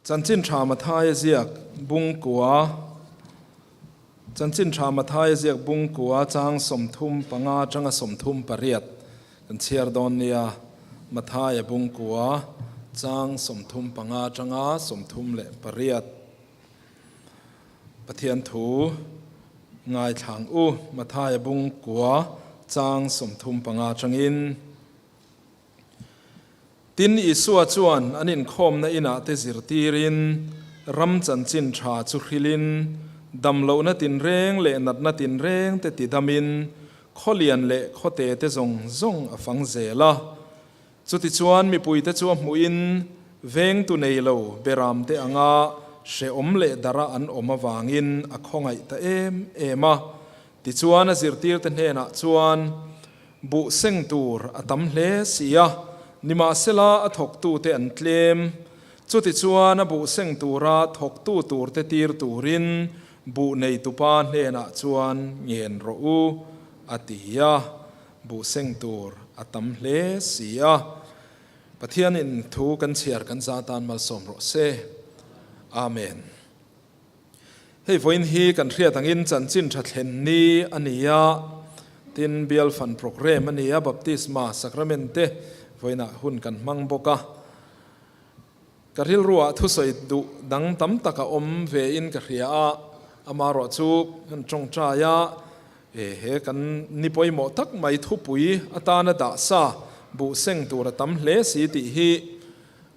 Chanchin Tha Mathaia ziak bungkua Chanchin Tha Mathaia ziak bungkua chang 35 atanga 38 kan chhiar dawn nia. Mathaia bungkua chang 35 atanga 38. Pathian thu ngaithlang u Mathaia bungkua chang 35 atangin. Tin, Isua chuan an inkhawmna inah te zirtirin, ram chanchin tha chu hrilhin, damlohna tinreng leh natna tinreng te tidamin, khawlian leh khawte te zawng zawng a fang zel a. Chutichuan mipuite chu a hmuhin, vengtu nei lo beramte anga hrehawm leh dara an awm avangin a khawngaih ta em em a. Tichuan a zirtirte hnenah chuan, Buh seng tur a tam hle si a, nimahsela a thawktute an tlem. Chutichuan a buh seng tura thawktu turte tir turin buh neitupa hnenah chuan ngen rawh u, a ti a. Buh seng tur a tam hle si a. Pathianin thu kan chhiar kan za tan malsawm rawh se. Amen. Hei vawiin hi kan hriat angin chanchin tha thlen ni a ni a, tin Bial Fund Programme a ni a, Baptisma Sacrament te vawiinah hun kan hmang bawk a. Ka rilruah thusawi duh dang tam tak a awm ve in ka hria a, amarawh chu kan tawngtai a, he kan ni pawimawh tak mai thupui atana dah sa buh seng tur a tam hle si tih hi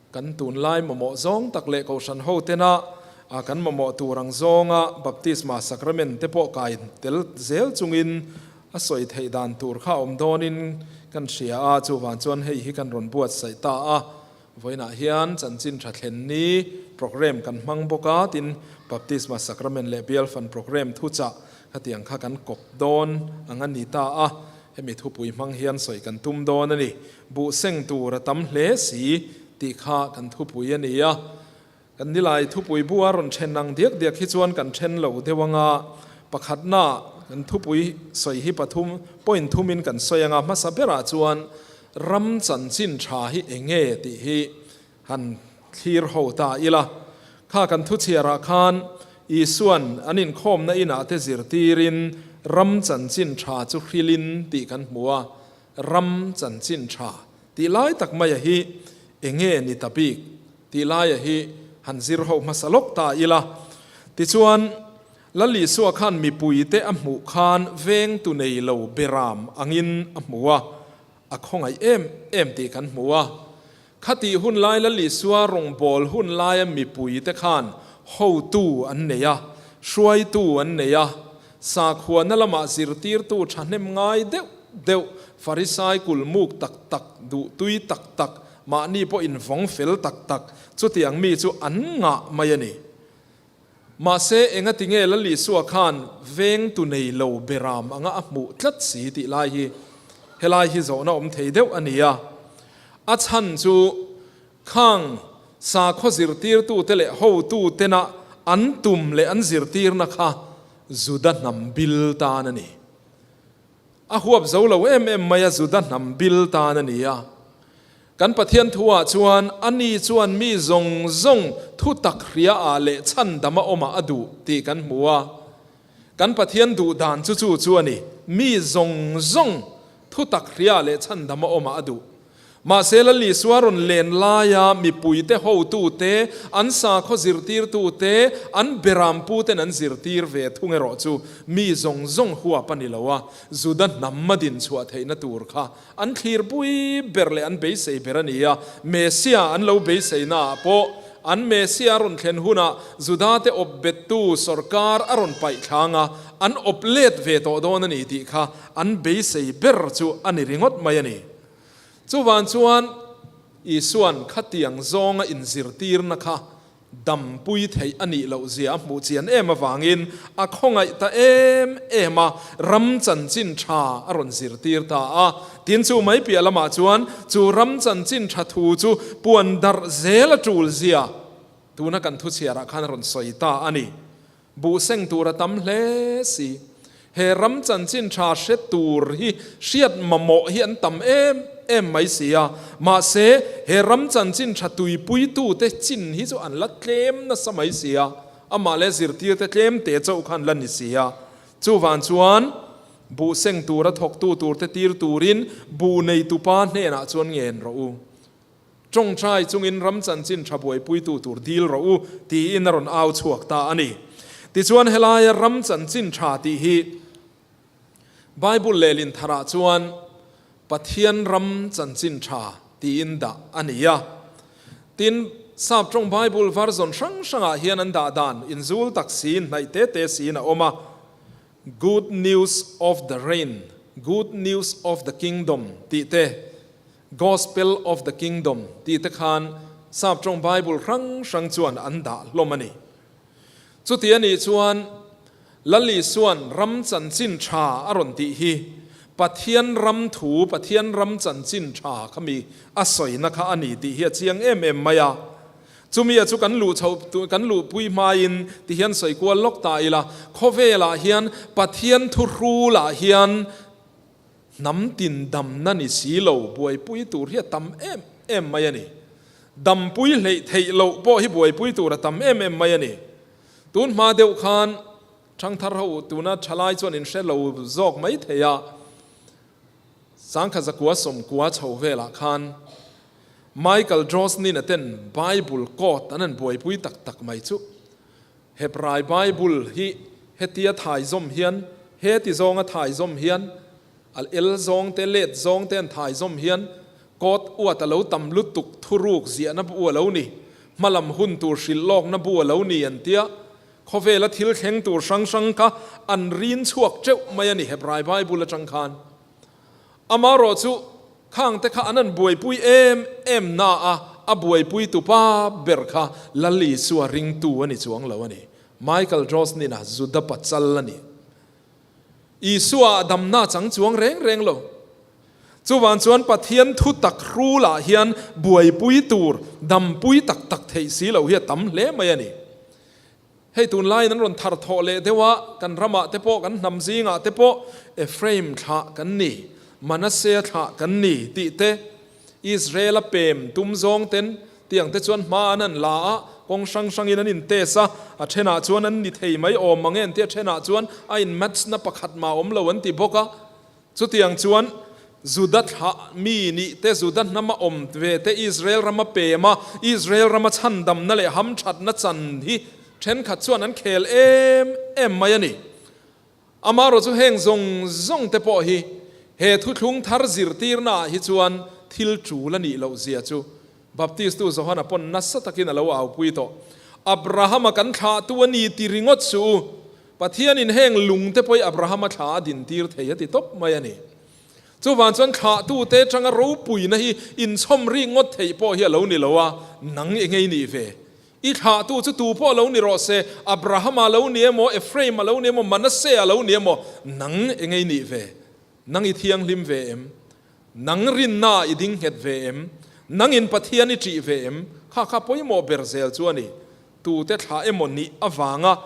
Kan tunlai mamawh zawng tak leh Kohhran ho tena kan mamawh tur ang zawnga Baptisma Sacrament te pawh kai tel zel chungin a sawi theih dan tur kha awm dawnin kan hria a, chuvang chuan hei hi kan rawn buatsaih ta a. Vawiinah hian chanchin tha thlen ni program kan hmang bawk a, tin Baptisma Sacrament leh Bial Fund program thuchah khatiang kha kan kawp dawn ang a ni ta a. Hemi thupui hmang hian sawi kan tum dawn a ni. Buh seng tur a tam hle si tih kha kan thupui a ni a. Kan nilai thupui bu a rawn then ang diak diak hi chuan kan then lo deuh ang a. Pakhatna kan thupui sawi hi pathum point thumin kan sawi ang a. Hmasa berah chuan ram chanchin tha hi eng nge tih hi han thlir ho ta ila. Kha kan thuchhiarah khan Isuan an inkhawmna inah te zirtirin ram chanchin tha chu hrilin tih kan hmu a. Ram chanchin tha tih lai tak maia hi enge ni ta bik tih laia hi han zir ho hmasa lawk ta ila. Tichuan, Lal Isua khan mipuite a hmuh khan vengtu nei lo beram angin a hmu a, a khawngaih em em tih kan hmu a. Khatih hun lai Lal Isua rawngbâwl hun laia mipuite khan hotu an nei a, hruaitu an nei a, Sakhuana lamah zirtirtu thahnem ngai deuh deuh, Farisai kulmuk tak tak, duhtui tak tak, mahni pawh invawng fel tak tak, chutiang mi chu an ngah mai a ni. Mahse, engati nge Lal Isua khan vengtu nei lo beram anga a hmuh tlat si tih lai hi helai hi zawhna awm thei deuh a ni a. A chhan chu khang sakhaw zirtirtute leh hotutena an tum leh an zirtirna kha Juda hnam bil tan a ni. A huap zo lo em em mai a, Juda hnam bil tan a ni a. Kan Pathian thuah chuan ani chuan mi zawng zawng thu tak hria ah leh chhandam a awmah a duh tih kan hmu a. Kan Pathian duh dan chu chu chu a ni, mi zawng zawng thu tak hria leh chhandam a awmah a duh. Mahse Lal Isua rawn len laia mipuite hotute, an sakhaw zirtirtute, an beramputen an zirtir ve thung erawh chu mi zawng zawng huap a ni lo a, Juda hnam a din chhuah theihna tur kha an thlirpui ber leh an beisei ber a ni a. Mesia an lo beiseinaah pawh an Mesia rawn thlen hunah Judate awp bettu sawrkar a rawn paih thlang a, an awp let ve tawh dawn a ni tih kha an beisei ber chu a ni ringawt mai a ni. Chuvang chuan Isua'n khatiang zawnga inzirtirna kha dampui theih a nih loh zia a hmuh chian em avangin a khawngaih ta em em a, ram chanchin tha a rawn zirtir ta a. Tin, chu mai piah lamah chuan chu ram chanchin tha thu chu puan darh zel a tul zia tuna kan thuchhiarah khan a rawn sawi ta a ni. Buh seng tur a tam hle si. He ram chanchin tha hre tur hi hriat mamawh hi an tam em em mai si a. Mahse, he ram chanchin tha tuipuitute chin hi chu an la tlem nasa mai si a, amah leh zirtirte tlem te chauh khan la ni si a. Chuvang chuan buh seng tura thawktu turte tir turin buh neitupa hnenah chuan ngen rawh u. Tawngtai chungin ram chanchin tha buaipuitu tur dil rawh u, tiin a rawn au chhuak ta a ni. Tichuan helaia ram chanchin tha tih hi Bible lehlin tharah chuan Pathian ram chanchin tha tiin dah a ni a. Tin, Sap tawng Bible version hrang hrangah hian an dah dan inzul tak siin hnaih te te siin a awm a. Good News of the Reign, Good News of the Kingdom tih te, Gospel of the Kingdom tih te khan Sap tawng Bible hrang hrang chuan an dah hlawm a ni. Chuti a nih chuan Lal Isua'n ram chanchin tha a rawn tih hi Pathian ram thu, Pathian ram chanchin tha kha mi a sawina kha a ni tih hi a chiang em em mai a. Chumia chu kan luh chhoh, kan luhpui hmain ti hian sawi kual lawk ta ila, khawvelah hian Pathian thuhrulah hian Hnam tin damna ni si lo buaipui tur hi a tam em em mai a ni. Dampui hleih theih loh pawh hi buaipui tur a tam em em mai a ni. Tun hma deuh khan Thangthar ho tuna thalai chuan in hre lo zawk mai thei a, Sangkha zakua sawmkua chho velah khan Michael Drosnin-a ten Bible code an han buaipui tak tak mai chu Hebrai Bible hi hetia thai zawm hian, heti zawnga thai zawm hian, a el zawng te, let zawng te an thai zawm hian kawt uat a lo tam lutuk thuruk ziahna bu a lo ni, hmalam hun tur hrilh lawkna bu a lo ni an tia, khawvela thil thleng tur hrang hrang kha an rin chhuak teuh mai a ni Hebrai Bible atang khan. Amaherawh chu khang te kha an an buaipui em em na a, a buaipui tu pa ber kha Lal Isua ringtu a ni chuang lo a ni. Michael Drosnin-a Juda pachal a ni. Isua a damna chang chuang reng reng lo. Chuvang chuan Pathian thu tak hrulah hian buaipui tur dampui tak tak theih si lo hi a tam hle mai a ni. Hei tunlaiin an rawn thar thawh leh deuh a, kan ramah te pawh, kan hnam zingah te pawh Ephraim thlah kan ni, Manasseh thlah kan ni tih te, Israel-a pem tum zawng ten tiang te chuan hma an an la a, kawng hrang hrangin an in test a, a thenah chuan an ni thei mai awm mang e an ti a, thenah chuan a in match na pakhat mah awm lo an ti bawk a. Chutiang chuan Juda thlah mi nih te, Juda hnama awm ve te, Israel rama pem a, Israel rama chhandamna leh hamthatna chan hi thenkhat chuan an khel em em mai a ni. Amaherawh chu heng zawng zawng te pawh hi he thuthlung thar zirtirna ah hi chuan thil tul a nih loh zia chu Baptistu Johana pawn nasa takin a lo aupui tawh. Abrahama kan thlahtu a ni ti ringawt suh u. Pathianin heng lung te pawh hi Abrahama thla a dintir thei a ti tawp mai a ni. Chuvang chuan thlahtute atanga ropuina hi inchhawm rik ngawt theih pawh hi a lo ni lo a, nang i ngei nih ve. I thlahtu chu tu pawh lo ni rawh se, Abrahama lo ni emaw, Ephraim-a lo ni emaw, Manasseh-a lo ni emaw, nang i ngei nih ve. Nang i thianghlim ve em? Nang rinna i ding nghet ve em? Nangin Pathian i ṭih ve em? Kha kha pawimawh ber zel chu a ni. Tute thlah emaw nih avanga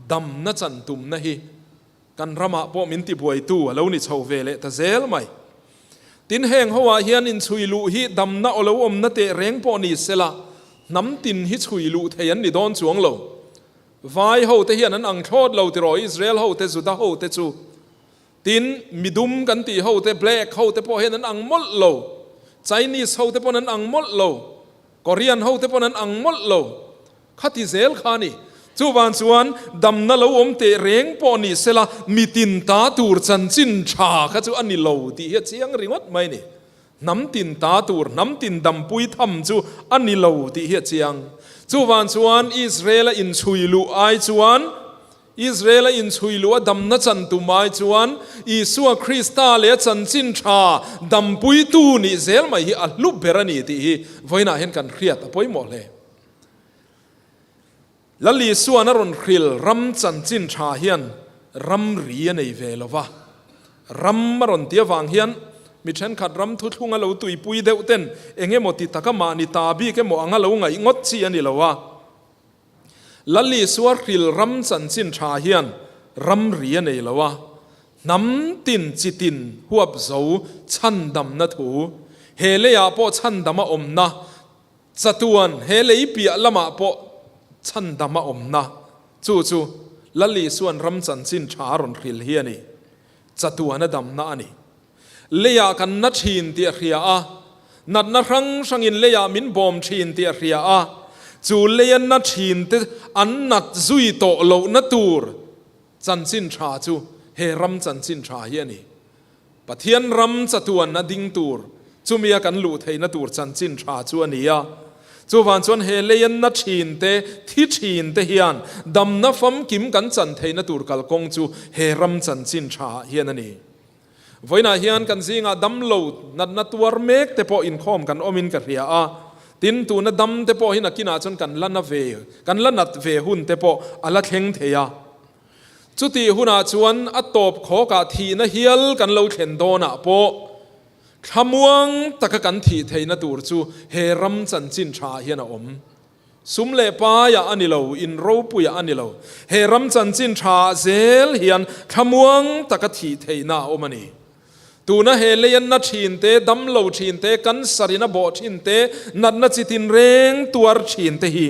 damna chan tumna hi kan ramah pawh min tibuaitu a lo ni chho ve leh ta zel mai. Tin, heng hoah hian inchhui luh hi damna aw lo awmna teh reng pawh ni sela, hnam tin hi chhui luh thei an ni dawn chuang lo. Vai hote hian an ang thlawt lo tiraw Israel hote, Juda hote chu. Tin, midum kan tih hote, black hote pawh hian an ang mawlh lo. Chinese hote pawn an ang mawlh lo. Korean hote pawn an ang mawlh lo. Khati zel kha a ni. Chuvang chuan damna lo awm teh reng pawh ni sela, mitin ta tur chanchin tha kha chu a ni lo tih hi a chiang ringawt mai a ni. Hnam tin ta tur, hnam tin dampui tham chu a ni lo tih hi a chiang. Chuvang chuan Israel-a inchhui luh ai chuan Israel-a inchhui luh a damna chan tum ai chuan Isua Krista leh a chanchin tha dampuitu nih zel mai hi a hlu ber a ni tih hi vawiinah hian kan hriat a pawimawh hle. Lal Isua'n a rawn hril ram chanchin tha hian ramri a nei ve lo va, ram a rawn ti avang hian mi thenkhat ram thuthlung a lo tuipui deuh ten eng emaw ti taka mahni ta bik emaw anga lo ngaih ngawt chi a ni lo a. Lal Isua hril ram chanchin tha hian ramri a nei lo a, hnam tin chi tin huap zo chhandamna thu. He leiah pawh chhandama awmna, chatuan he lei piah lamah pawh chhandama awmna, chu chu Lal Isua'n ram chanchin tha a rawn hril hi a ni. Chatuana damna a ni. Leiah kan na thin tih a hria a, natna hrang hrangin leiah min bawm thin tih a hria a, chu leia na thin te an nat zui tawh lohna tur chanchin tha chu he ram chanchin tha hi a ni. Pathian ram chatuan a ding tur, chumia kan luh theihna tur chanchin tha chu a ni a. Chuvang chuan he leia na thin te, thi thin te hian damna famkim kan chan theihna tur kalkawng chu he ram chanchin tha ah hian a ni. Vawiinah hian kan zingah damlo natna tuar mek te pawh inkhawm kan awmin ka hria a, tin tuna dam te pawh hi nakinah chuan kan la na ve, kan la nat ve hun te pawh a la thleng thei a. Chutih hunah chuan a tawp khawkah thihna hial kan lo thlen dawnah pawh thlamuang taka kan thih theihna tur chu he ram chanchin thaah hian a awm. Sum leh paiah a ni lo, in ropuiah a ni lo. He ram chanchin thaah zel hian thlamuang taka thih theihna a awm a ni. Tuna he leianna thin te, damlo thin te, cancer in a bawh thin te, natna chi tinreng tuar thin te hi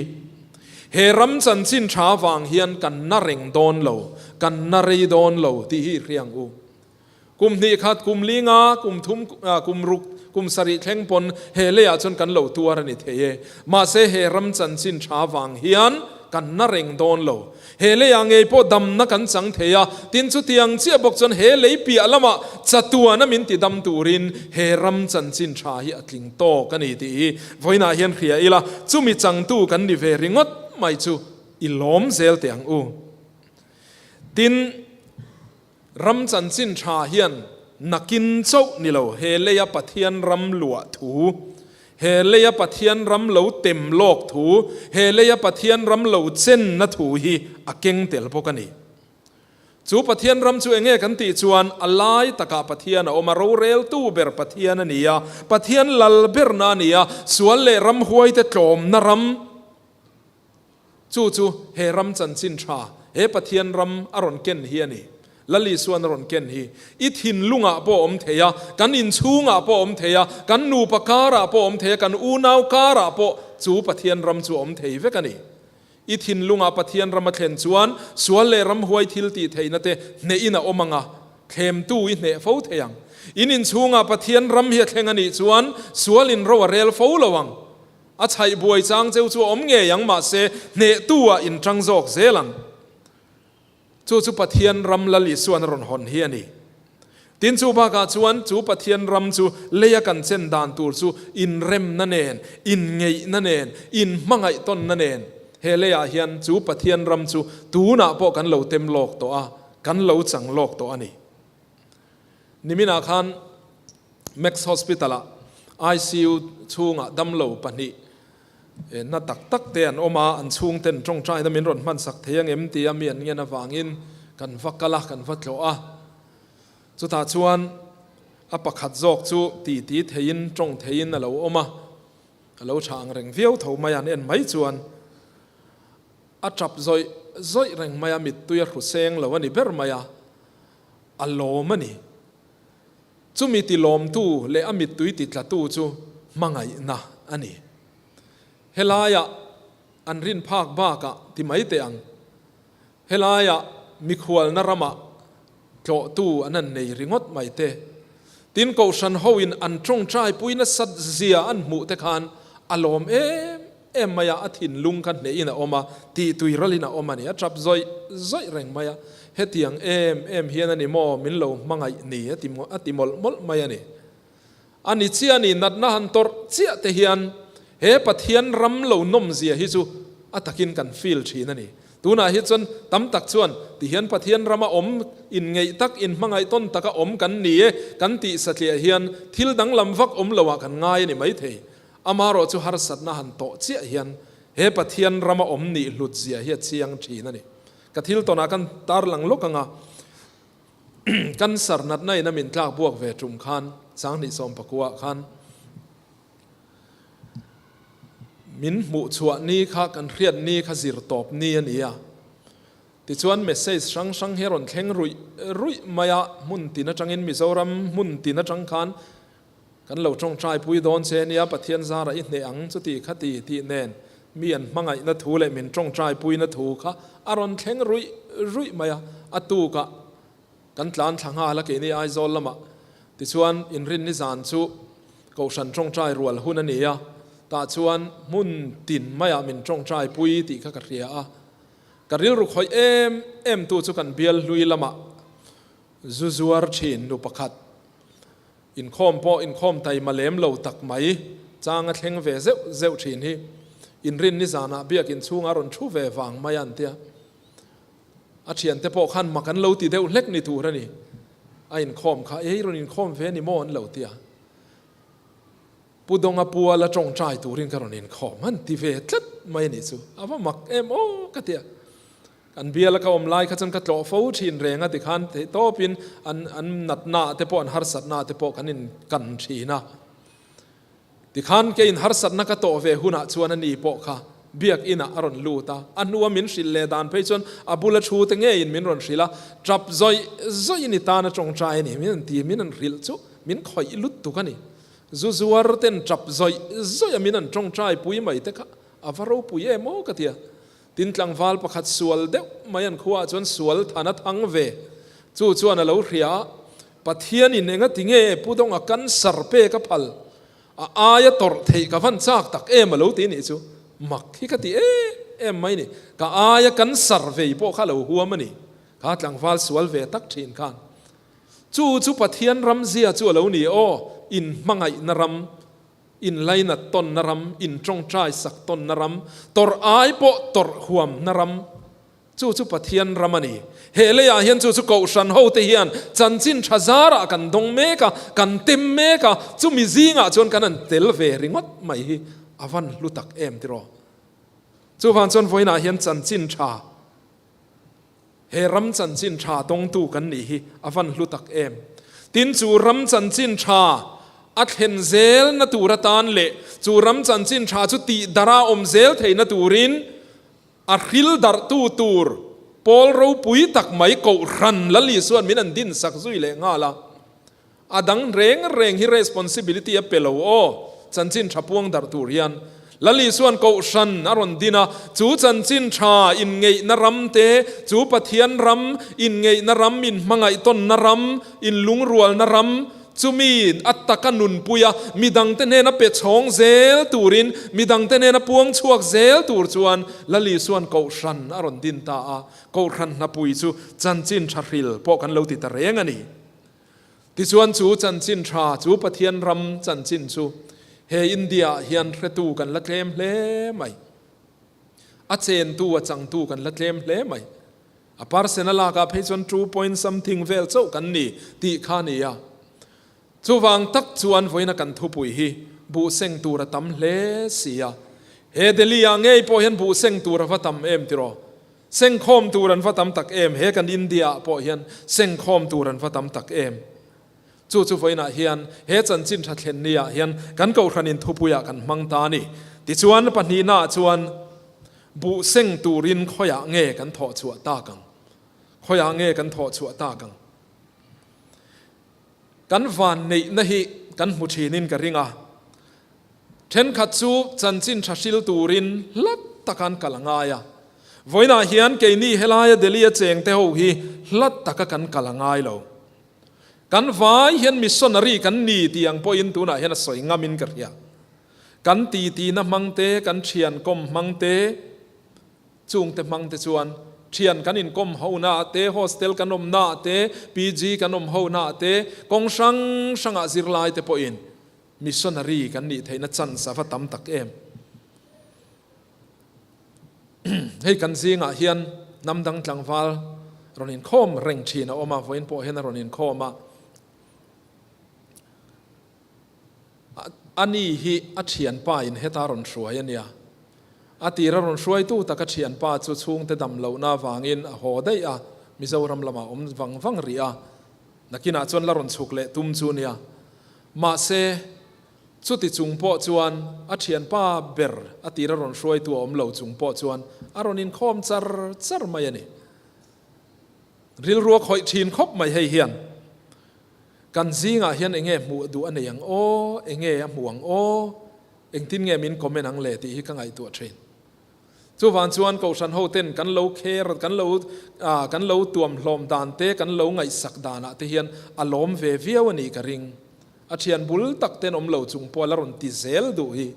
he ram chanchin tha vang hian kan na reng dawn lo, kan na rei dawn lo tih hi i hria ang u. Kum hnih khat, kum li nga, kum thum, kum ruk, kum sarih thleng pawn he leiah chuan kan lo tuar a ni thei e. Mahse he ram chanchin tha vang hian kan na reng dawn lo. He leiah ngei pawh damna kan chang thei a, tin chutiang chiah bawk chuan he lei piah lamah chatuana min ti dam turin he ram chanchin tha hi a tling tawk a ni tih hi vawiinah hian hria ila, chumi changtu kan ni ve ringawt mai chu i lawm zel teh ang u. Tin, ram chanchin tha hian nakin chauh ni lo, he leia Pathian ram luah thu, he leia Pathian ram lo tem lawk thu, he leia Pathian ram lo chenna thu hi a keng tel bawk a ni. Chu Pathian ram chu enge kan tih chuan a lai takah Pathian a awm a, roreltu ber Pathian a ni a, Pathian lal berna a ni a, sual leh ramhuaite tlawmna ram, Chu chu he ram chanchin tha, he Pathian ram a rawn ken hi a ni. Lal Isuan a rawn ken hi. I thinlungah pawh a awm thei a, kan inchhungah pawh a awm thei a, kan nupa karah pawh a awm thei a, kan unau karah pawh chu Pathian ram chu a awm thei vek a ni. I thinlungah Pathian ram a thlen chuan sual leh ramhuai thil tih theihna te hnehin a awm ang a, thlemtu i hneh fo thei ang. In inchhungah Pathian ram hi a thleng a nih chuan sualin ro a rel fo lo ang. A chhaih buai chang cheu chu a awm ngei ang, mahse hnehtu ah in tang zawk zel ang. Chu chu Pathian ram Lal Isuan a rawn hawn hi a ni. Tin chu bakah chuan chu Pathian ram chu leia kan chen dan tur chu inremna nen, inngeihna nen, inhmangaihtawnna nen he leiah hian chu Pathian ram chu tunah pawh kan lo tem lawk tawh a, kan lo chang lawk tawh a ni. Niminah khan Max Hospital-ah ICU chhungah damlo pahnih na tak tak te an awm a, an chhungten tawngtaina min rawn hmansak thei ang em tia mi an ngen avangin kan va kal a, kan va tlawh a. Chutah chuan a pakhat zawk chu titi theiin tawng theiin a lo awm a, a lo tha ang reng viau tho mai a, an en mai chuan a tap zawih zawih reng mai a, mittui a hru seng lo a ni ber mai a, a lawm a ni. Chumi ti lawmtu leh a mittui ti tlatu chu hmangaihna a ni. Helaiah an rin phak bakah ti mai teh ang. Helaiah mikhualna ramah tlawhtu an han nei ringawt mai te. Tin, Kohhran hoin an tawngtaipui nasat zia an hmuh te khan a lawm em em mai a, a thinlung kha hnehin a awm a, tihtui ralin a awm a ni. A tap zawih zawih reng mai a, hetiang em em hian a ni maw min lo hmangaih ni a ti a ti mawlh mawlh mai a ni. A ni chiah a ni, natna han tawrh chiah te hian he Pathian ram lo nawm zia hi chu a takin kan feel thin a ni. Tunah hi chuan tam tak chuan tihian Pathian rama awm inngeih tak, inhmangaih tawn taka awm kan ni e kan tih satliah hian thil danglam vak awm loah kan ngai a ni maithei. Amarawh chu harsatna han tawh chiah hian he Pathian rama awm nih hlut zia hi a chiang thin a ni. Ka thil tawnah kan tarlang lawk anga cancer natna in a min tlak buak ve tum khan 2019 khan min hmuh chhuah ni kha kan hriat ni kha zir tawp ni a ni a. Tichuan message hrang hrang hi a rawn thleng ruih ruih mai a, hmun tin atangin Mizoram hmun tin atang khan. Kan lo tawngtai pui dawn che nia, Pathian zarah i hneh ang chuti khati tih nen mi an hmangaihna thu leh min tawngtai puina thu kha a rawn thleng ruih ruih mai a, a tukah kan tlan thla nghal a keini Aizawl lamah. Tichuan inrinni zan chu Kohhran tawngtai rual hun a ni a, tah chuan hmun tin maiah min tawngtai pui tih kha ka hria a. Ka rilru khawih em em tu chu kan bial hlui lamah zu zuar thin nu pakhat Inkhawm pawh inkhawm taima lem lo tak mai chang a thleng ve zeuh zeuh thin hi inrin nizanah biakin chhunga rawn thu ve vang mai a an tia. A thiante pawh khan mak an lo ti deuh hlek ni tur a ni. A inkhawm kha ei rawn inkhawm ve ni maw an lo tia. Pu Dawnga puala tawngtai turin ka rawn inkhawm an ti ve tlat mai a nih chu. A va mak em aw ka tia. Kan biala ka awm lai kha chuan ka tlawh fo thin reng a tikhan theih tawpin an an natna te pawh an harsatna te pawh kan in kan thin a. Tikhan kei in harsatna ka tawh ve hunah chuan a ni pawh kha biak inah a rawn lut a, a hnua min hrilh leh dan phei chuan a bula thu te ngeiin min rawn hrilh a, tap zawih zawih in i tan a tawngtai a ni min an ti min an hrilh chu min khawih lut tuk a ni. Zu zuar ten tap zawih zawih a min an tawngtai pui mai te kha a va ropui em aw ka ti a. Tin tlangval pakhat sual deuh mai an khuaah chuan sual than a thang ve. Chu chuan a lo hria a, Pathianin enga ti nge Pu Dawnga cancer pek a phal? A aia tawrh theih ka van chak tak em a lo ti nih chu. Mak hi ka ti em em mai ni. Ka aia cancer vei pawh kha a lo huam a ni. Kha tlangval sual ve tak thin khan. Chu chu Pathian ramzia chu a lo ni aw, inhmangaihna ram. Inlainat tawnna ram, intawngtai sak tawnna ram, tawrh ai pawh tawrh huamna ram, chu chu Pathian ram a ni. He leiah hian chu chu Kohhran hote hian chanchin tha zarah kan dawng mek a, kan tem mek a, chumi zingah chuan kan han tel ve ringawt mai hi a van hlu tak em tiraw? Chuvang chuan vawiinah hian chanchin tha, he ram chanchin tha dawngtu kan nih hi a van hlu tak em. Tin, chu ram chanchin tha a thlen zelna tur atan leh chu ram chanchin tha chu tih darh a awm zel theihna turin a hril darhtu tur pawl ropui tak mai Kohhran Lal Isuan min an dinsak zui leh nghal a. A dang reng reng hi responsibility a pe lo aw, chanchin tha puang darh tur hian. Lal Isuan Kohhran a rawn din a, chu chanchin tha inngeihna ram te, chu Pathian ram, inngeihna ram, inhmangaihtawnna ram, inlungrualna ram, chumi a taka nunpui a, midangte hnena pe chhawng zel turin, midangte hnena puang chhuak zel tur chuan Lal Isuan Kohhran a rawn din ta a, Kohhran hnapui chu chanchin tha hril pawh kan lo ti ta reng a ni. Tichuan chu chanchin tha, chu Pathian ram chanchin chu he India ah hian hretu kan la tlem hle mai. A chentu, a changtu kan la tlem hle mai. A percent a lakah phei chuan two point something vel chauh kan ni tih kha a ni a. Chuvang tak chuan vawiina kan thupui hi buh seng tur a tam hle si a. He Delhi ah ngei pawh hian buh seng tur a va tam em tiraw? Sengkhawm tur an va tam tak em? He kan India ah pawh hian sengkhawm tur an va tam tak em? Chu chu vawiinah hian he chanchin tha thlen ni ah hian kan Kohhran in thupui ah kan hmang ta a ni. Tichuan pahnihna ah chuan buh seng turin khawiah nge kan thawh chhuah tak ang? Khawiah nge kan thawh chhuah tak ang? Kan vanneihna hi kan hmu thinin ka ring a. Thenkhat chu chanchin tha hril turin hlat taka an kal a ngai a. Vawiinah hian keini helaia Delhi-a chengte ho hi hlat taka kan kal a ngai lo. Kan vai hian missionary kan ni tih ang pawhin tunah hian a sawi ngamin ka hria. Kan titina hmang te, kan thian kawm hmang te, Chungte hmangte chuan thian kan inkawm honaah te, hostel kan awmnaah te, PG kan awm honaah te, kawng hrang hrangah zirlaite pawhin missionary kan nih theihna chance a va tam tak em. Hei kan zingah hian hnam dang tlangval rawn inkhawm reng thin a awm a, vawiin pawh hian a rawn inkhawm a. Ani hi a thianpa in heta rawn hruai a nia. A tira rawn hruaitu tak a thianpa chu chhungte dam lohna avangin a haw daih a, Mizoram lamah awm vang vang rih a, nakinah chuan la rawn chhuk leh tum chu nia. Mahse, chuti chung pawh chuan a thianpa ber a tira rawn hruaitu a awm lo chung pawh chuan a rawn inkhawm char char mai a ni. Rilru a khawih thin khawp mai hei hian. Kan zingah hian enge hmuh duh a nei ang aw, enge a hmuh ang aw, engtin nge min comment ang le tih hi ka ngaihtuah thin. Chuvang chuan Kohhran hoten kan lo kher, kan lo kan lo tuam hlawm dan te, kan lo ngaihsak danah te hian a lawm ve viau a nih ka ring. A thian bul tak ten awm lo chung pawh a la rawn ti zel duh hi.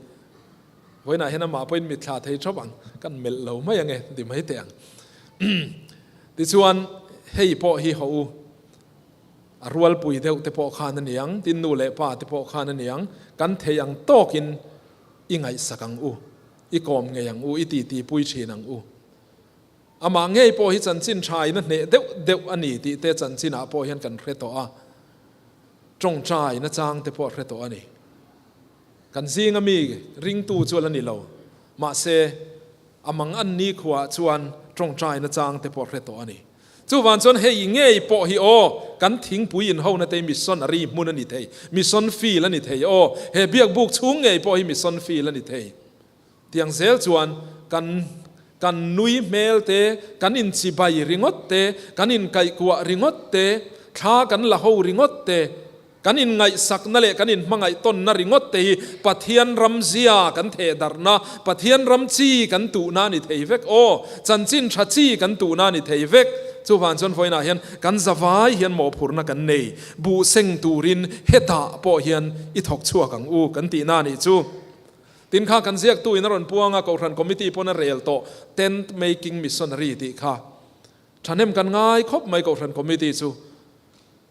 Vawiinah hian amah pawhin mitthla thei thawp ang, kan melh lo mai ange ti mai teh ang. Tichuan hei pawh hi haw u. A rualpui deuh te pawh khan a niang, tin nu leh pa te pawh khan a niang, kan thei ang tawkin i ngaihsak ang u, i kawm ngei ang u, i titi pui thin ang u. Amah ngei pawh hi chanchin tha in a hneh deuh deuh a ni tih te chanchinah pawh hian kan hre tawh a, tawngtai nachang te pawh a hre tawh a ni. Kan zinga mi ringtu chu a la ni lo, mahse a mang an ni khuaah chuan tawngtai nachang te pawh a hre tawh a ni. Chuvang chuan hei ngei pawh hi aw, kan thingpui inhona te hi missionary hmun a ni thei, mission field a ni thei aw, he biakbuk chhung ngei pawh hi mission field a ni thei. Tiang zel chuan kan kan nui hmel te, kan inchibai ringawt te, kan inkaihkuah ringawt te, thla kan la ho ringawt te, Kan inngaihsakna leh kan inhmangaihtawnna ringawt te hi Pathian ram zia kan thehdarhna, Pathian ram chi kan tuhna a ni thei vek. Aw, chanchin tha chi kan tuhna a ni thei vek. Chuvang chuan vawiinah hian kan zavai hian mawhphurhna kan nei. Buh seng turin hetah pawh hian i thawk chhuak ang u kan tihna a nih chu. Tin kha kan ziaktu in a rawn puang a, Kohhran Committee pawn a rel tawh Tent Making Missionary tih kha. Thahnem kan ngai khawp mai Kohhran Committee chu.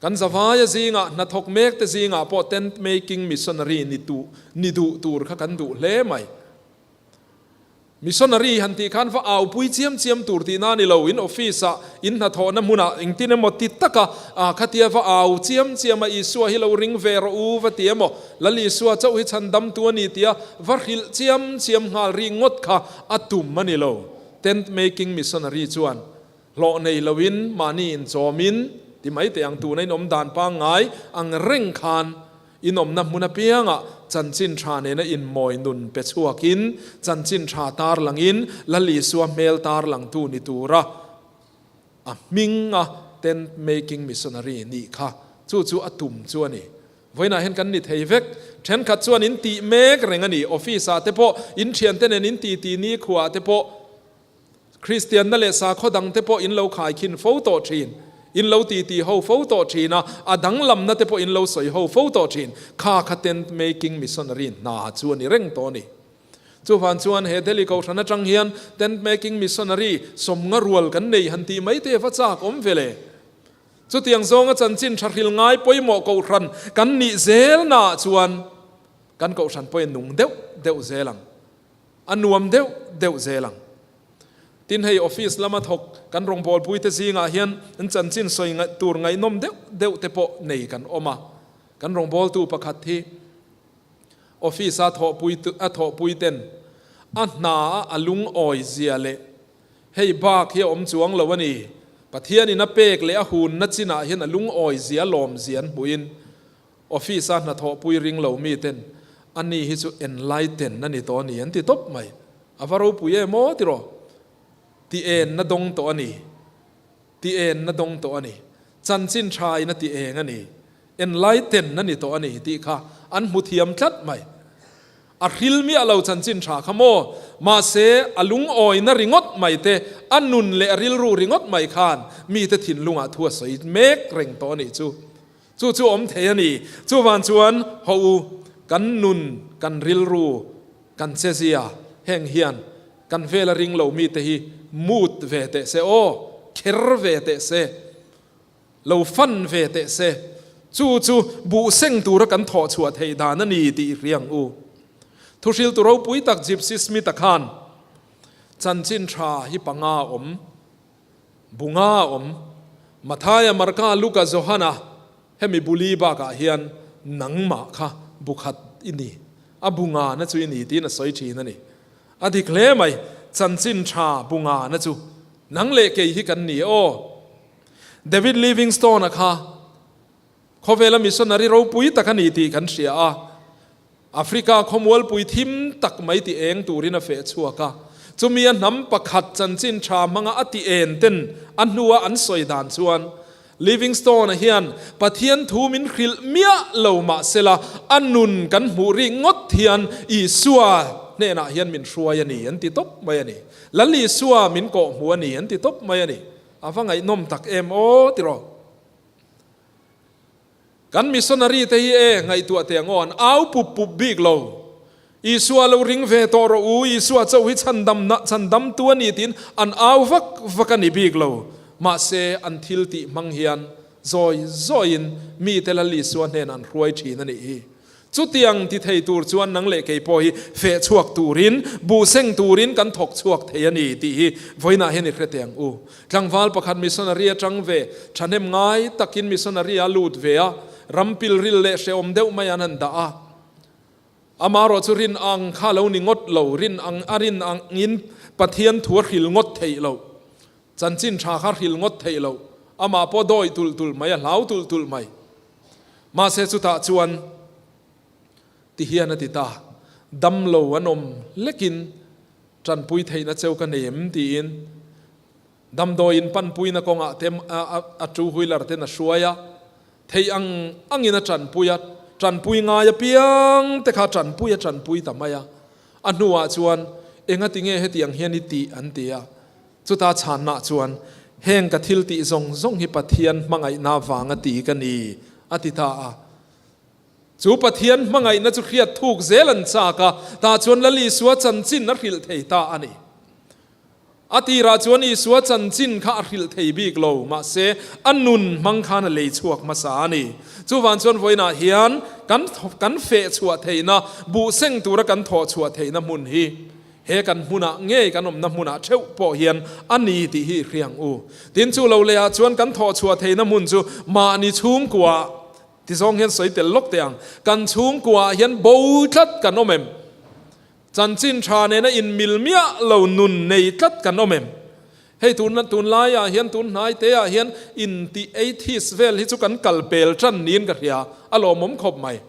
Kan zavaia zingah hnathawk mek te zingah pawh tent making missionary ni tu ni duh tur kha kan duh hle mai. Missionary han tih khan va aupui chiam chiam tur tihna a ni lo, in office ah, in hnathawhna hmunah engtin emaw ti taka ah khatia va au chiam chiam a Isua hi lo ring ve rawh u va ti emaw, Lal Isua chauh hi chhandamtu a ni tia va hrilh chiam chiam nghal ri ngawt kha a tum a ni lo. Tent making missionary chuan Hlawh nei loin mahni inchawmin ti mai teh ang tuna inawm dan pangngai ang reng khan inawmna hmun apiangah chanchin tha nena inmawi nun pe chhuakin chanchin tha tarlangin Lal Isua hmel tarlangtu ni tura a hminga tent making missionary nih kha chu chu a tum chu a ni. Vawiinah hian kan ni thei vek. Thenkhat chuan in tih mek reng a ni. Office ah te pawh in thiante nen in titi nikhua ah te pawh Kristianna leh sakhaw dangte pawh in lo khaikhin fo tawh thin, in lo titi ho fo tawh thin a, a danglamna te pawh in lo sawi ho fo tawh thin. Kha kha tent making missionary hna chu a ni reng tawh a ni. Chuvang chuan he Delhi Kohhran atang hian tent making missionary sawmnga rual kan nei han tih mai te va chak awm ve le. Chutiang zawnga chanchin tha hril ngai pawimawh Kohhran kan nih zelnaah chuan kan Kohhran pawhin nung deuh deuh zel ang. A nuam deuh deuh zel ang. Tin hei office lama thawk kan rawngbawlpui te zingah hian an chanchin sawi tur ngaihnawm deuh deuh te pawh nei kan awm a. Kan rawngbawltu pakhat hi office a thawhpui a thawhpui ten a hna a a lungawi zia leh hei bak hi a awm chuang lo a ni. Pathianin a pek leh a hunna chinah hian a lungawi zia lawm zia an hmuhin Office a hnathawhpui ring lo mi ten ani hi chu enlighten a ni tawh a ni an ti tawp mai. A va ropui em aw tiraw? Ti en na dawng tawh a ni. Ti en na dawng tawh a ni. Chanchin tha in a ti eng a ni. Enlighten a ni tawh a ni tih kha an hmu thiam tlat mai. A hril miah lo chanchin tha kha maw? Mahse, a lungawina ringawt mai te, a nun leh a rilru ringawt mai khan mite thinlungah thu a sawi mek reng tawh a nih chu. Chu chu awm thei a ni. Chuvang chuan haw u, kan nun, kan rilru, kan chezia heng hian kan vela ring lo mite hi mut ve teh se aw, kher ve teh se, lo fan ve teh se. Chu chu buh seng tura kan thawh chhuah theih dan a ni tih i hria ang u. Thuhriltu ropui tak Gypsy Smith-a khan chanchin tha hi panga a awm. Bunga a awm. Mathaia, Marka, Luka, Johana hemi buli bakah hian nangmah kha bu khat i ni, a bu ngana chu i ni tiin a sawi thin a ni. A dik hle mai, chanchin tha bu ngana chu nang leh kei hi kan ni aw. David Livingstone-a kha khawvela missionary ropui tak a ni tih kan hria a. Africa khawmualpui thim tak mai ti eng turin a feh chhuak a, chumi a hnam pakhat chanchin tha hmanga a ti en ten a hnua an sawi dan chuan, Livingstone-a hian Pathian thu min hrilh miah lo mah sela, a nun kan hmuh rik ngawt hian Isua hnenah hian min hruai a ni an ti tawp mai a ni. Lal Isua min kawh hmu a ni an ti tawp mai a ni. A va ngaihnawm tak em aw tiraw? Kan missionary te hi e ngaihtuah teh ang aw, an au pup pup bik lo. Isua lo ring ve tawh rawh u, Isua chauh hi chhandamna, chhandamtu a ni tiin an au vak vak a ni bik lo. Mahse, an thil tih hmang hian zawi zawiin mite Lal Isua hnenah an hruai thin a nih hi. Chutiang ti thei tur chuan nang leh kei pawh hi feh chhuak turin, buh seng turin kan thawk chhuak thei a ni tih hi vawiinah hian i hre teh ang u. Tlangval pakhat missionary atang ve, thahnem ngai takin missionary a lut ve a, ram pilril leh hrehawm deuh mai an han dah a. Amarawh chu rin ang kha lo ni ngawt lo, rin ang a rin angin Pathian thu a hril ngawt theih lo. Chanchin tha kha hril ngawt theih lo. Amah pawh dawi tulh tulh mai, a hlau tulh tulh mai. Mahse chutah chuan ti hian a ti ta, Damlo an awm lekin tanpui theihna cheu ka nei em? tiin damdawiin panpuina kawngah te a two wheeler ten a hruai a, theih ang angin a tanpui a, tanpui ngai apiang te kha tanpui a tanpui ta mai a. A hnuah chuan engati nge hetiang hian i tih an ti a, Chuta chhanna chuan, Heng ka thil tih zawng zawng hi Pathian hmangaihna vanga ti ka ni, a ti ta a. Chu Pathian hmangaihna chu hriat thuk zel an chak a, tah chuan Lal Isua chanchin a hrilh thei ta a ni. A tirah chuan Isua chanchin kha a hrilh thei bik lo, mahse a nun hmang khan a lei chhuak hmasa a ni. Chuvang chuan vawiinah hian kan kan feh chhuah theihna, buh seng tura kan thawh chhuah theihna hmun hi He kan hmunah ngei kan awmna hmunah theuh pawh hian a ni tih hi i hria ang u. Tin, chu lo lehah chuan kan thawh chhuah theihna hmun chu mahni chhungkuaah ti zawng hian sawi tel lawk teh ang. Kan chhungkuaah hian bo tlat kan awm em? Chanchin tha nena inmil miah lo nun nei tlat kan awm em? Hei tun tunlaiah hian tun hnai teah hian intih atheist vel hi chu kan kal pel tan niin ka hria, a lawmawm khawp mai.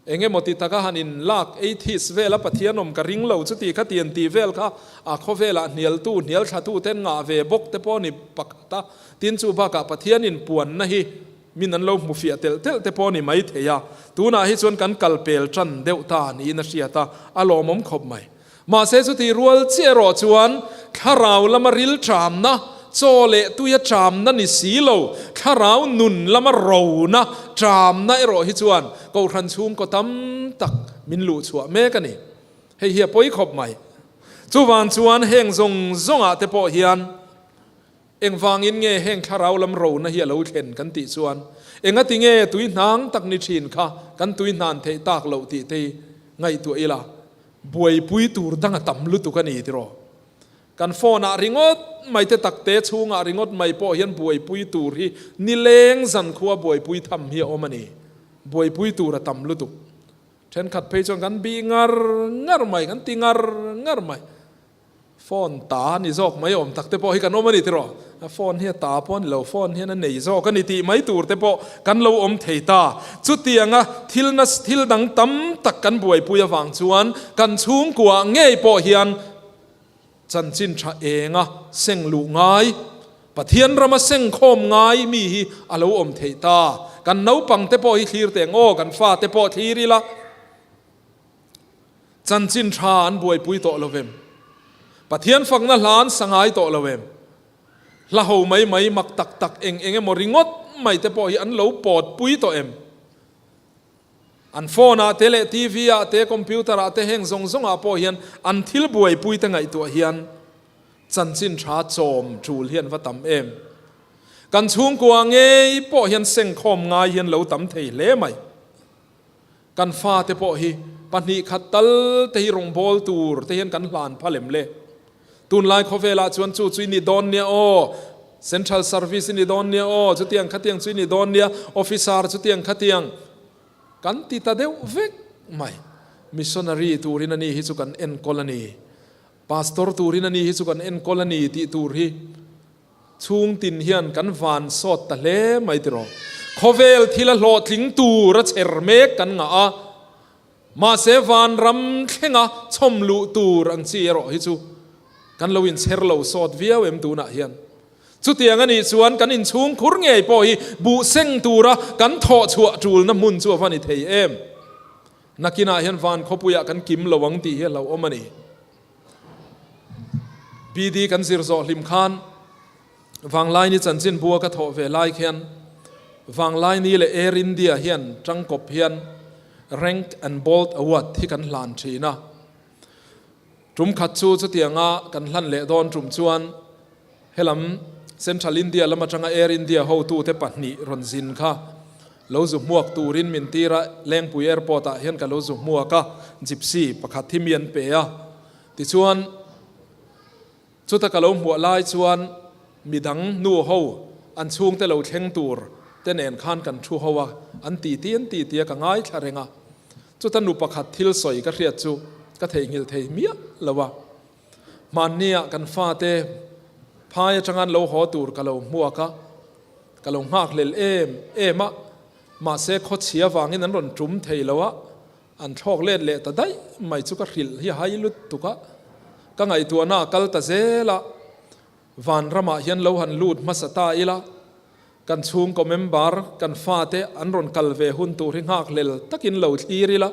Eng emaw ti taka han in lak atheist vel a Pathian awm ka ring lo chuti kha ti an tih vel kha a khawvelah hnialtu, hnialthlatu ten ngah ve bawk te pawh ni pakhat a, tin chu bakah Pathian in puanna hi min an lo hmu fiah telh telh te pawh ni mai thei a, tunah hi chuan kan kal pel tan deuh ta niin a hriat a, a lawmawm khawp mai. Mahse chutih rual chiah erawh chuan thlarau lama ril ṭamna, chaw leh tuia ṭamna ni si lo, thlarau nun lama rona ṭamna erawh hi chuan Kohhran chhungkaw tam tak min luh chhuah mek a ni. Hei hi a pawi khawp mai. Chuvang chuan heng zawng zawngah te pawh hian engvangin nge heng thlarau lam rona hi a lo thlen kan tih chuan engati nge tui hnang tak ni ṭhin kha kan tui hnan theih tak loh tih te hi ngaihtuah ila. Buaipui tur dang a tam lutuk a ni tiraw? Kan phone ah ringawt mai te takte chhungah ringawt mai pawh hian buaipui tur hi nileng zankhua buaipui tham hi a awm a ni. Buaipui tur a tam lutuk. Thenkhat phei chuan kan bih ngar ngar mai, kan ti ngar ngar mai. Phone ta ni zawk mai awm tak te pawh hi kan awm a ni tiraw? A phone hi a ta pawh a ni lo, phone hian a nei zawk a ni tih mai tur te pawh kan lo awm thei ta. Chutianga thil na thil dang tam tak kan buaipui avang chuan kan chhungkua ngei pawh hian chanchin tha enga seng luh ngai, Pathian rama seng khawm ngai mi hi a lo awm thei ta. Kan naupang te pawh hi thlir teh ang aw, kan fate pawh thlir ila. Chanchin tha an buaipui tawh lo vem? Pathian fakna hla an sa ngai tawh lo em? Hla ho mai mai mak tak tak eng eng emaw ringawt mai te pawh hi an lo pawt pui tawh em? An phone ah te leh TV ah te computer ah te heng zawng zawng ah pawh hian an thil buaipui te ngaihtuah hian chanchin tha chawm tul hi an va tam em? Kan chhungkua ngei pawh hian sengkhawm ngai hian lo tam thei hle mai. Kan fate pawh hi pahnih khat tal te hi rawngbâwl tur te hian kan hlan phal em le? Tunlai khawvelah chuan chu chu i ni dawn nia aw, Central Service i ni dawn nia aw, chutiang khatiang chu i ni dawn nia, Officer chutiang khatiang kan ti ta deuh vek mai. Missionary turin a ni hi chu kan enkawl a ni, Pastor turin a ni hi chu kan enkawl a ni tih tur hi Chhung tin hian kan van sawt ta hle mai tiraw. Khawvel thil a hlawhtling tur a chher mek kan ngah a, mahse vanram thlenga chhawm luh tur ang chi erawh hi chu kan lo inchher lo sawt viau em tunah hian. Chutiang a nih chuan kan inchhungkhur ngei pawh hi buh seng tura kan thawh chhuah tulna hmun chu a va ni thei em? Nakinah hian van khawpuiah kan kim lo ang tih hi a hlauhawm a ni. BD kan zir zawh hlim khan Vanglaini chanchin bua ka thawh ve lai khian Vanglaini leh Air India hian tangkawp hian Rank and Bold Award hi kan hlan thin a. Tum khat chu chutianga kan hlan leh dawn tum chuan helam Central India lam atanga Air India hotute pahnih rawn zin kha lo zu hmuak turin min tir a, Lengpui Airport ah hian ka lo zu hmuak a, Gypsy pakhat hi mi an pe a. Tichuan chuta ka lo hmuah lai chuan midang nu ho an chhungte lo thleng tur te nen khan kan thu ho a, an titi an titi a ka ngaithla reng a. Chuta nu pakhat thil sawi ka hriat chu ka theihnghilh thei miah lo a. Hmannia kan fate phai atanga an lo haw tur ka lo hmuak a, ka lo nghakhlel em em a, mahse khawchhia vangin an rawn tum thei lo a, an thlawk let leh ta daih mai chu ka hrilh hi hai lutuk a, ka ngaihtuahna a kal ta zel a, vanramah hian lo han lut hmasa ta ila, kan chhungkaw member kan fate an rawn kal ve hun tur hi nghakhlel takin lo thlir ila,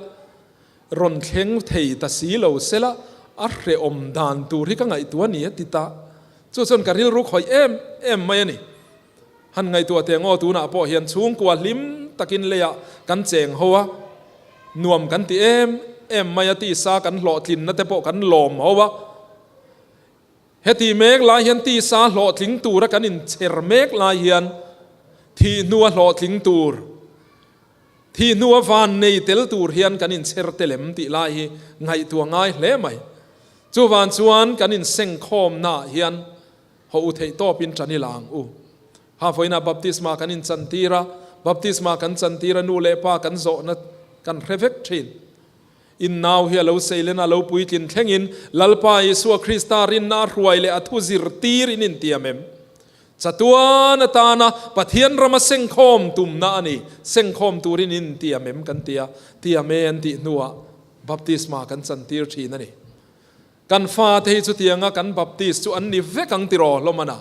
Rawn thleng thei ta si lo sela a hrehawm dan tur hi ka ngaihtuah a ni a ti ta. Chu chuan ka rilru khawih em em mai a ni. Han ngaihtuah teh ngaw tunah pawh hian chhungkua hlim takin leiah kan cheng ho a, nuam kan ti em em mai a, tisa kan hlawhtlinna te pawh kan lawm ho a. Heti mek lai hian tisa hlawhtling tura kan inchher mek lai hian thih hnua hlawhtling tur, thih hnua van nei tel tur hian kan inchher tel em tih lai hi ngaihtuah ngai hle mai. Chuvan chuan kan insengkhawmnaah hian haw u theih tawpin ṭan ila ang u. Ha vawiinah baptisma kan inchantir a, baptisma kan chantir a nu leh pa kan zawhna kan hre vek ṭhin. In nau hi a lo seilen a, lo puitlin thlengin Lalpa Isua Krista rinna a hruai leh a thu zirtir in intiam em? Chatuan atana Pathian rama sengkhawm tumna a ni, sengkhawm turin in intiam em kan ti a, tiam e an tih hnuah baptisma kan chantir thin a ni. Kan fate hi chutianga kan baptist chu an ni vek ang tiraw hlawm a?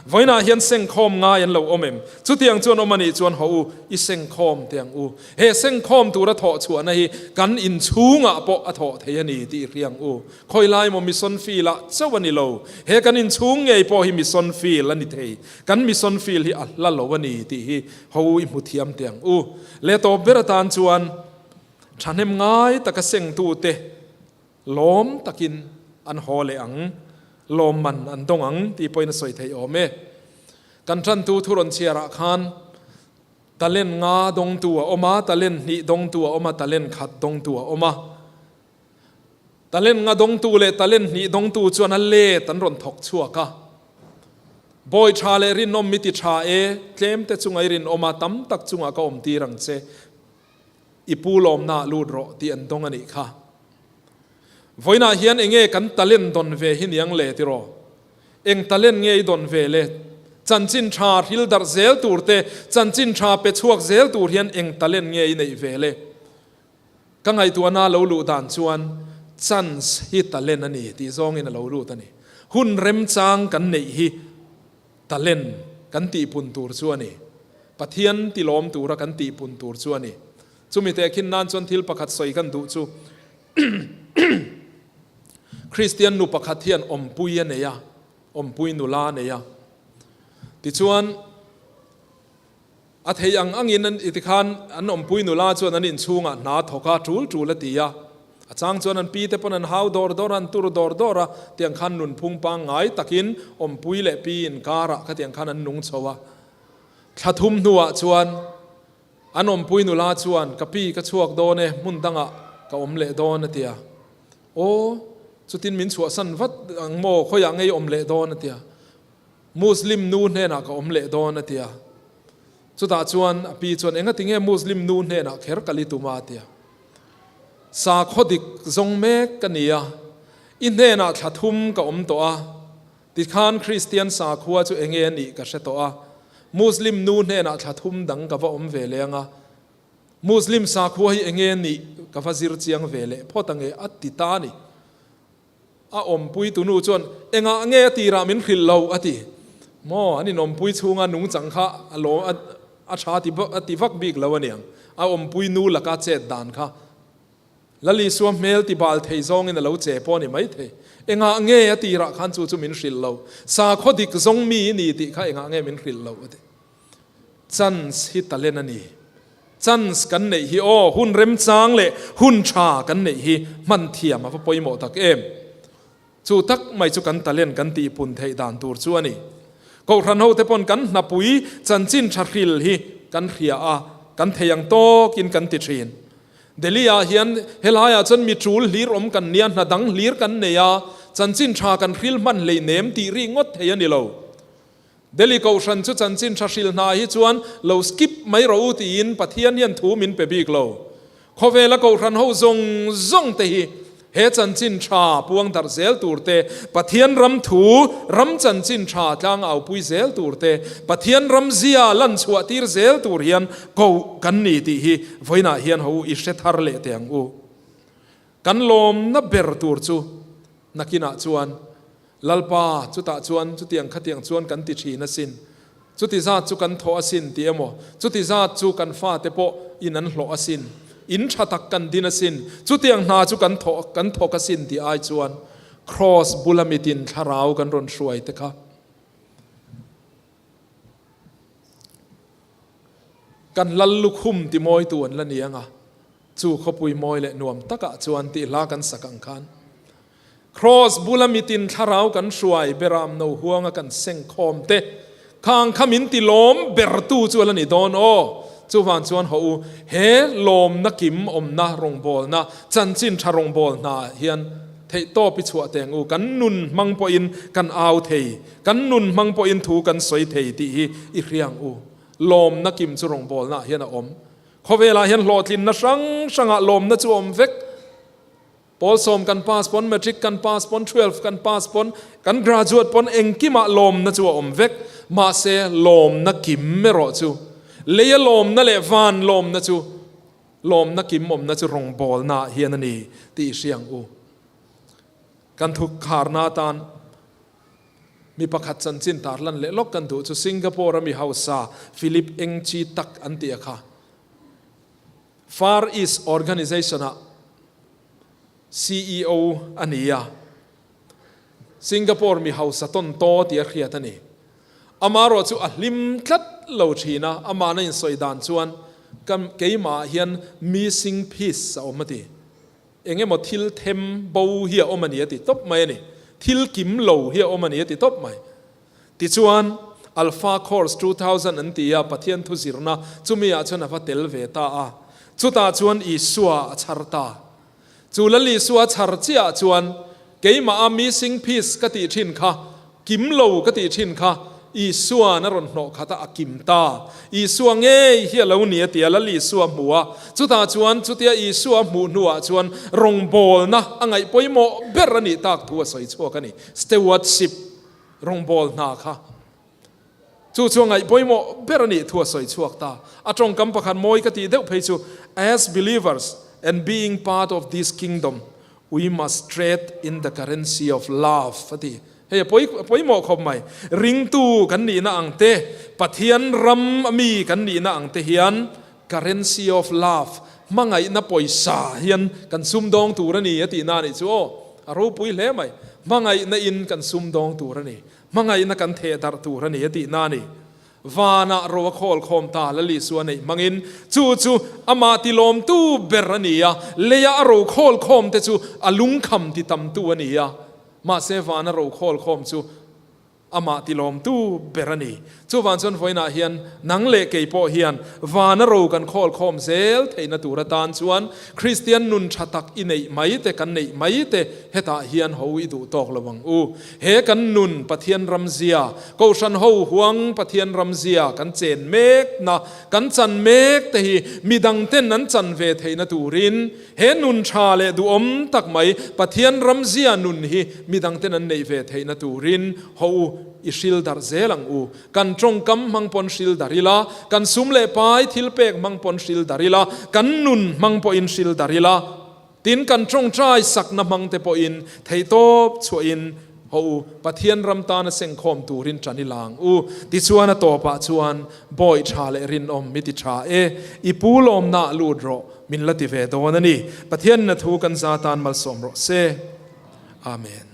Vawiinah hian sengkhawm ngai an lo awm em? Chutiang chuan awm a nih chuan haw u, i sengkhawm teh ang u. He sengkhawm tura thawh chhuahna hi kan inchhungah pawh a thawh thei a ni tih i hria ang u. Khawi lai maw mission field ah chauh a ni lo. He kan inchhung ngei pawh hi mission field a ni thei. Kan mission field hi a hla lo a ni tih hi haw u i hmu thiam teh ang u. Leh tawp ber atan chuan thahnem ngai taka sengtute Lawm takin an haw leh ang, lawmman an dawng ang tih pawhin a sawi theih awm e. Kan tantu thu rawn chhiarah khan talent nga dawngtu a awm a, talent hnih dawngtu a awm a, talent khat dawngtu a awm a. Talent nga dawngtu leh talent hnih dawngtu chuan a let an rawn thawk chhuak a. Bawi tha leh rinawm mi ti tha e, tlemte chunga i rinawm a, tam tak chungah ka awm tir ang che. I pu lawmnaah lut rawh tih an dawng a nih kha. Vawiinah hian enge kan talent dawn ve hi niang le tiraw? Eng talent nge i dawn ve le? Chanchin tha hril darh zel tur te, chanchin tha pe chhuak zel tur hian eng talent nge i neih ve le? Ka ngaihtuahna lo luh dan chuan chance hi talent a ni tih zawngin a lo lut a ni. Hun remchang kan neih hi Talent kan tihpun tur chu a ni. Pathian tilawm tura kan tihpun tur chu a ni. Chumi tehkhin nan chuan thil pakhat sawi kan duh chu Kristian nu pakhat hian awmpui a nei a, awmpui nula a nei a. Tichuan a thei ang angin an tikhan an awmpui nula chuan an inchhungah hna thawk a, tul tul a ti a. A chang chuan an pi te pawn an hau dawr dawr a, an tur dawr dawr a, tiang khan nunphung pangngai takin awmpui leh pi inkarah khatiang khan an nung chho a. Thla thum hnuah chuan an awmpui nula chuan, Ka pi ka chhuak dawn e, hmun dangah ka awm leh dawn a ti a. Aw, chutin min chhuahsan vat ang maw, khawiah ngei awm leh dawn a ti a. Muslim nu hnenah ka awm leh dawn a ti a. Chutah chuan a pi chuan, Engati nge Muslim nu hnenah kher ka li tum a? a ti a. Sakhaw dik zawng mek ka ni a, i hnenah thla thum ka awm tawh a, tikhan Kristian sakhua chu enge a nih ka hre tawh a, Muslim nu hnenah thla thum dang ka va awm ve leh ang a, Muslim sakhua hi enge a nih ka va zir chiang ve leh phawt ange a ti ta a ni. A awmpui tunu chuan, Engah nge a tirah min hrilh lo? a ti. Maw, an inawmpui chhunga nungchang kha a lawm a tha a ti vak bik lo aniang. A awmpui nu laka chet dan kha Lal Isua hmel ti bal thei zawngin a lo che pawh a ni maithei. Engah nge a tirah khan chu chu min hrilh lo? Sakhaw dik zawng mi i ni tih kha engah nge min hrilh loh? a ti. Chance hi talent a ni. Chance kan neih hi aw, hun remchang leh hun tha kan neih hi hman thiam a va pawimawh tak em. Chu tak mai chu kan talent kan tihpun theih dan tur chu a ni. Kohhran hote pawn kan hnapui chanchin tha hril hi kan hria a, kan thei ang tawkin kan ti thin. Delhi ah hian helaiah chuan mi tul hlir awm kan nia, hna dang hlir kan nei a, chanchin tha kan hril hman hleinem tih ri ngawt thei a ni lo. Delhi Kohhran chu chanchin tha hril hna hi chuan lo skip mai rawh u tiin Pathian hian thu min pe bik lo. Khawvela Kohhran ho zawng zawng te hi he chanchin tha puang darh zel tur te, Pathian ram thu, ram chanchin tha tlang aupui zel tur te, Pathian ram zia lan chhuah tir zel tur hian koh kan ni tih hi vawiinah hian ho i hre thar leh teh ang u. Kan lawmna ber tur chu nakinah chuan Lalpa, chutah chuan chutiang khatiang chuan kan ti thin asin, chuti zat chu kan thawh asin tih emaw, chuti zat chu kan fate pawh in an hlawh asin, in tha tak kan din asin, chutiang hna chu kan thawh kan thawk asin tih ai chuan Kraws bula mitin thlarau kan rawn hruai te kha kan lal lukhum ti mawitu an la ni ang a, chu khawpui mawi leh nuam takah chuan tih hla kan sak ang khan. Kraws bula mitin thlarau kan hruai beram no huanga kan seng khawm te khang kha min ti lawm bertu chu a la ni dawn aw. Chuvang chuan haw u, he lawmna kim awmna rawngbawlna, chanchin tha rawngbâwl hna hian theihtawp i chhuah teng u, kan nun hmang pawhin kan au thei, kan nun hmang pawhin thu kan sawi thei tih hi i hriang u. Lawmna kim chu rawngbawlnaah hian a awm. Khawvelah hian hlawhtlinna hrang hrangah lawmna chu a awm vek. Pawl sawm kan pass pawn, matric kan pass pawn, 12 kan pass pawn, kan graduate pawn engkimah lawmna chu a awm vek. Mahse, lawmna kim erawh chu, leia lawmna leh van lawmna chu, lawmna kim awmna chu rawngbawlnaah hian a ni tih i hria ang u. Kan thu kharna atan mi pakhat chanchin tarlan leh lawk kan duh chu Singapore-a mi hausa Philip Eng Chee Tak an tih a kha. Far East Organization-ah CEO a ni a, Singapore mi hausa tawn taw tia hriat a ni. Amaherawh chu a hlim tlat lo thin a, amahna insawi dan chuan ka keimahah hian missing piece a awm a ti. Eng emaw thil them bo hi a awm a ni a ti tawp mai a ni. Thil kim lo hi a awm a ni a ti tawp mai. Tichuan, Alpha Course 2000 an ti a, Pathian thu zirna chumi ah chuan a va tel ve ta a. Chutah chuan Isua a chhar ta. Chu Lal Isua a chhar chiah ah chuan, Keimah a missing piece ka tih thin kha, kim lo ka tih thin kha, Isua'n a rawn hnawh khat a, a kim ta. Isua ngei hi a lo ni a ti a, Lal Isua a hmu a. Chutah chuan, chutia Isua a hmuh hnuah chuan rawngbawlna a ngaih pawimawh ber a nih tak thu a sawi chhuak a ni. Stewardship. Rawngbâwl hna kha chu chu a ngaih pawimawh ber a nih thu a sawi chhuak ta. A tawngkam pakhat mawi ka tih deuh phei chu, As believers and being part of this kingdom, we must trade in the currency of love a ti. Hei a pawi pawimawh khawp mai. Ringtu kan nihna ang te, Pathian ram a mi kan nihna ang te hian currency of love, hmangaihna pawisa hian kan sumdawng tur a ni a tihna a nih chu aw. A ropui hle mai. Hmangaihna in kan sumdawng tur a ni. Hmangaihna kan theh darh tur a ni a tihna a ni. Vanah ro a khawl khawm ta Lal Isua neih hmangin chu chu amah tilawmtu ber a ni a, leia a ro khawl khawm te chu a lungkham titamtu a ni a. Mahse vana ro khawl khawm chu Amah tilawmtu ber a ni. Chuvang chuan vawiinah hian nang leh kei pawh hian vana ro kan khawl khawm zel theihna tur atan chuan Kristian nun tha tak i neih mai te, kan neih mai te hetah hian ho i duh tawk lo ang u. He kan nun Pathian ramzia, Kohhran ho huang Pathian ramzia kan chen mekna, kan chan mek te hi midangten an chan ve theihna turin He nun tha leh duhawm tak mai Pathian ramzia nun hi midangten an neih ve theihna turin haw u, i hril darh zel ang u. Kan tawngkam hmang pawn hril darh ila, kan sum leh pai thil pek hmang pawn hril darh ila, kan nun hmang pawhin hril darh ila, tin kan tawngtai sakna hmang te pawhin theihtawp chhuahin. Hawh u, Pathian ram tana sengkhawm turin ṭan i la ang u. Tichuan a tawpah chuan, Bawi ṭha leh rinawm mi ti ṭha e, i pu lawmnaah lut rawh, min la ti ve dawn a ni. Pathianin a thu kan za tan malsawm rawh se. Amen.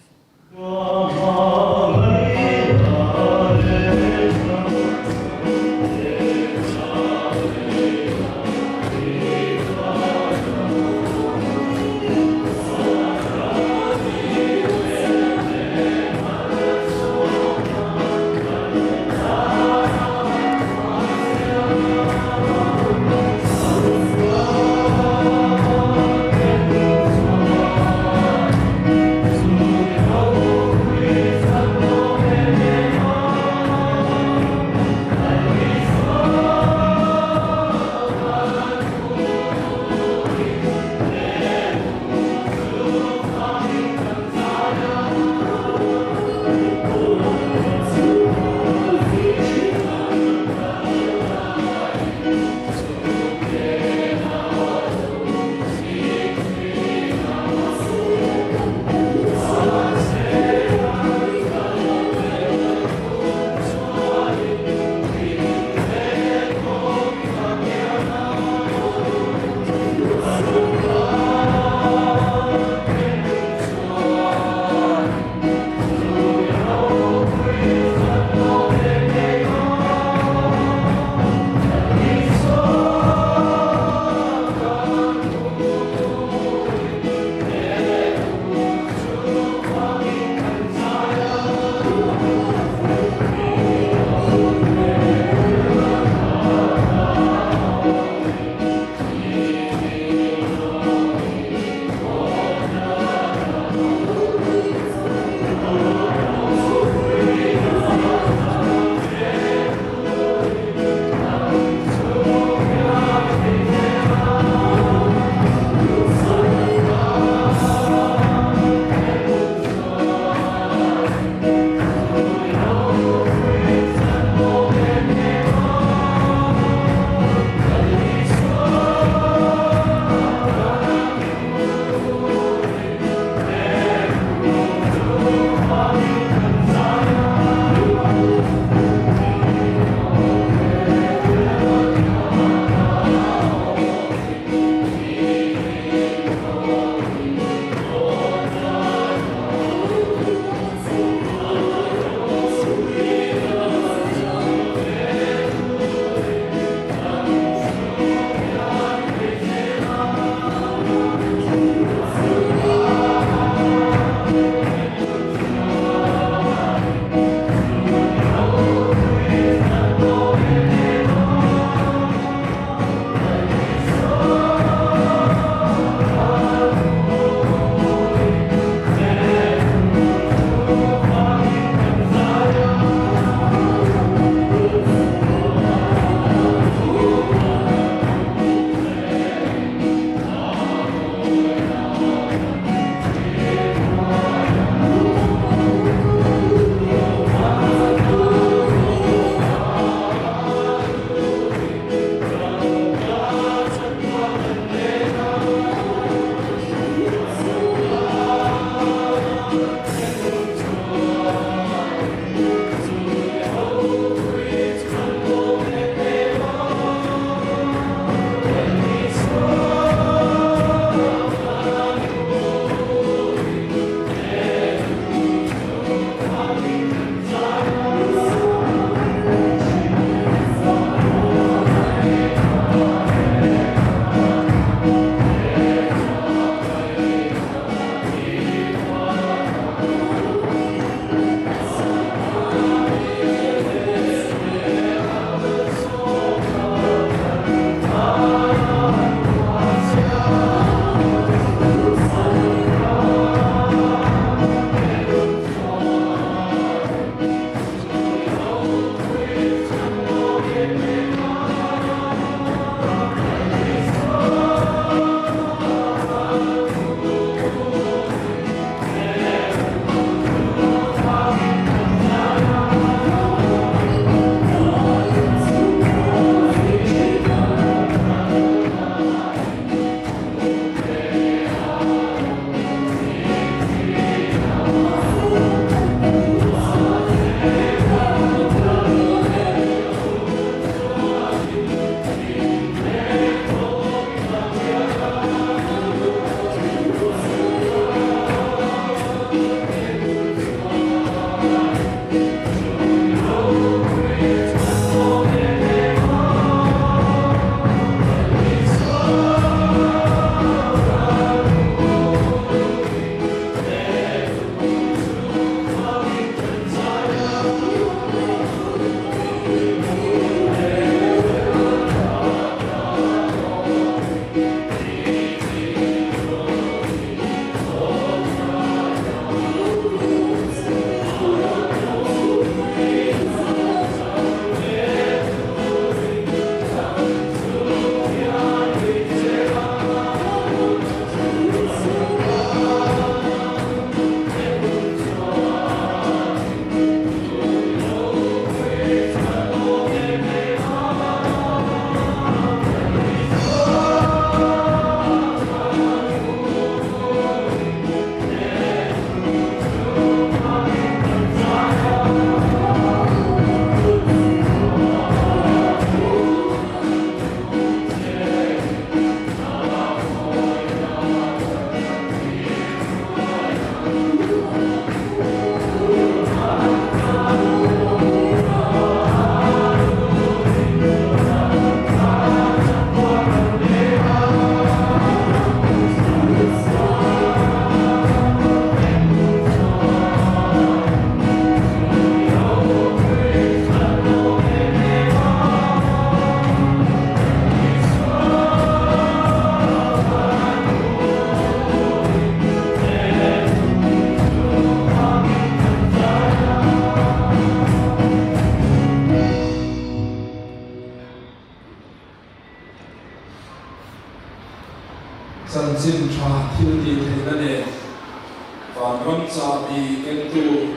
Chahbi kengtu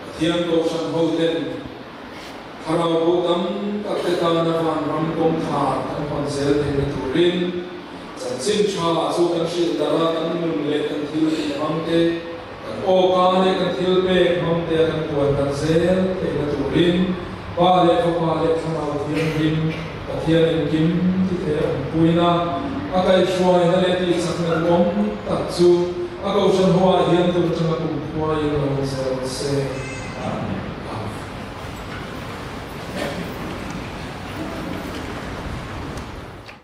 Pathian Kohhran hoten Thlarau bo tam tak te tana vanram kawngkhar kan hawn zel theihna turin chanchin tha chu kan hrilh darh a, kan nun leh kan thil tih hmang te, kan awka leh kan thil pek hmang te a kan puan darh zel theihna turin Pa leh Fapa leh Thlarau Thianghlim Pathian engkim ti thei a awmpuina, a kaihhruaina leh tihchakna duhawm tak chu a Kohhran hoah hian tun atanga kum khuaiin lo awm zel rawh se.